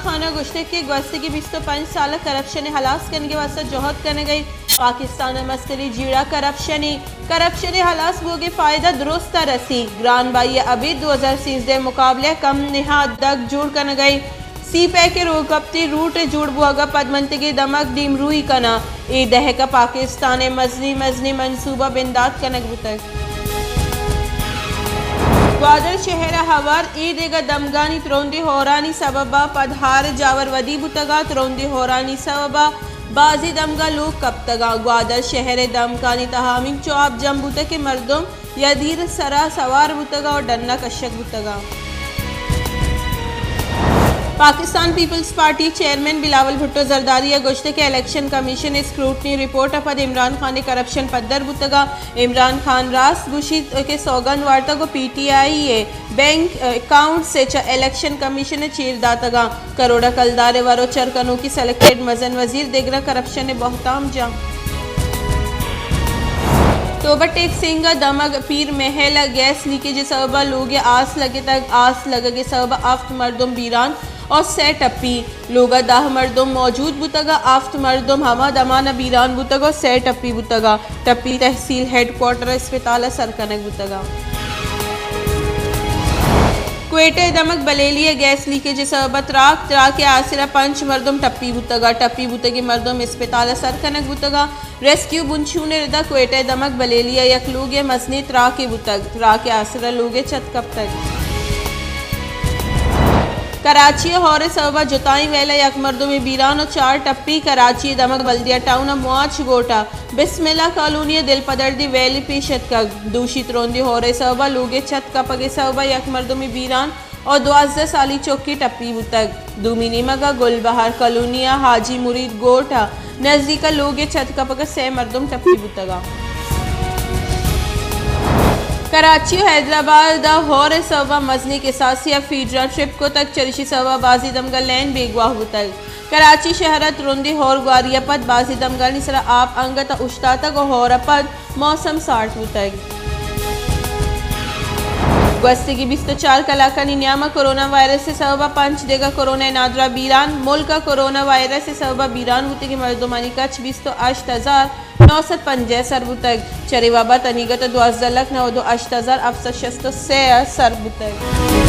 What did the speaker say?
خان ءَ گوشتگ کہ گوستگیں بیست ءُ پنچ سال ءَ کرپشن ءِ ہلاس کنگ ءِ واستہ جہد کنگ ءَ ایں۔ پاکستان ءِ مستریں جیڑہ کرپشن ایں۔ کرپشن ءِ ہلاس بوگ ءِ فائدہ درست ءَ رسی۔ گران بہائی ءَ ابید دو ہزار سیزدہ ءِ مقابلہ ءَ کم نہاد دگ جوڑ کنگ ءَ ایں۔ سی پیک ءِ روکپتی روٹ ءِ جوڑ بوگ ءَ پدمنتگیں دمگ دیمروئی کناں۔ اے دہک ءَ پاکستان ءِ مزنیں مزنیں منصوبہ بندات کنگ بوتگ۔ گوادر شہر ءَ ہوار اے دگہ دمگانی ترندیں ہورانی سبب ءَ پد ہار ءِ جاور ودی بوتگ ءُ ترندیں ہورانی سبب ءَ بازیں دمگاں لوگ کپتگ ءُ گوادر شہر ءِ دمگانی تہا ہمینچو آپ جم بوتگ کہ مردم یا دیر ءِ سرا سوار بوتگ ءُ ڈن ءَ کشگ بوتگ۔ Pakistan peoples party chairman Bilawal Bhutto Zardari ءَ گوشتگ کہ الیکشن کمیشن ءِ اسکروٹنی رپورٹ ءَ پد عمران خان ءِ کرپشن پدر بوتگ ءُ عمران خان راست گوشیت کہ سوگند وارتگ ءُ پی ٹی آئی ءِ بینک اکاؤنٹس ءَ چہ الیکشن کمیشن ءَ چیر داتگ ءُ کروڑ ءَ کلدار ءِ ور ءُ چر کنوکی سلیکٹڈ مزن وزیر دگراں کرپشن ءِ بہتام جاں۔ توبہ ٹیک سنگھ ءِ دمگ پیر محل ءَ گیس لیکیج ءِ سبب ءَ لوگ ءَ آس لگتگ۔ آس لگگ ءِ سبب ءَ ہفت مردم بیران ءُ سئے ٹپی۔ لوگ ءَ دہ مردم موجود بوتگ ءُ ہفت مردم ہما دمان ءَ بیران بوتگ ءُ سئے ٹپی بوتگ ءُ ٹپی تحصیل ہیڈ کوارٹر ءُ اسپتال ءَ سر کنگ بوتگ ءُ کوئٹہ ءِ دمگ بلیلی ءَ گیس لیکیج ءِ سبب ءَ تراک، تراک ءِ آسر ءَ پنچ مردم ٹپی بوتگ ءُ ٹپی بوتگیں مردم اسپتال ءَ سر کنگ بوتگ ءُ ریسکیو بنشون ءِ ردا کوئٹہ ءِ دمگ بلیلی ءَ یک لوگے ءَ مزنیں تراکے بوتگ۔ تراک ءِ آسر ءَ لوگے چت کپتگ۔ کراچی ءَ ہور ءِ سبب ءَ جتائیں ویل ءَ یک مردمے بیران ءُ چار ٹپی۔ کراچی ءِ دمگ بلدیہ ٹاؤن ءَ مواچ گوٹ ءَ بسم اللہ کالونی ءَ دلپدردیں ویلے پیش اتکگ۔ دوشی ترندیں ہور ءِ سبب ءَ لوگے چت کپگ ءِ سبب ءَ یک مردمے بیران ءُ دوازدہ سالی چکے ٹپی بوتگ۔ دومی نیمگ ءَ گل بہار کالونی ءَ حاجی مرید گوٹ ءَ نزیک ءَ لوگے چت کپگ ءَ سئے مردم ٹپی بوتگ ءُ کراچی ءُ حیدرآباد ءَ ہور ءِ سبب ءَ مزنیں کساسے ءَ فیڈراں ٹرپ کتگ، چریشی سبب ءَ بازیں دمگ ءَ لین بیگواہ بوتگ۔ کراچی شہر ءَ ترندیں ہور گواری ءَ پد بازیں دمگانی سرا آپ انگت ءَ اوشتاتگ ءُ ہور ءَ پد موسم سارت بوتگ۔ گوستگیں بیست ءُ چار کلاکانی نیام ءَ کرونا وائرس ءِ سبب ءَ پنچ دگہ کرونا ءِ نادراہ بیران۔ ملک ءَ کرونا وائرس ءِ سبب ءَ بیران بوتگیں مردمانی کچ بیست ءُ ہشت ہزار نو سد پنجاہ ءَ سر بوتگ۔ چرے وبا ءَ تنیگت ءَ دوازدہ لکھ نود ءُ ہشت ہزار ہفت سد شست ءُ سے ءَ سر بوتگ۔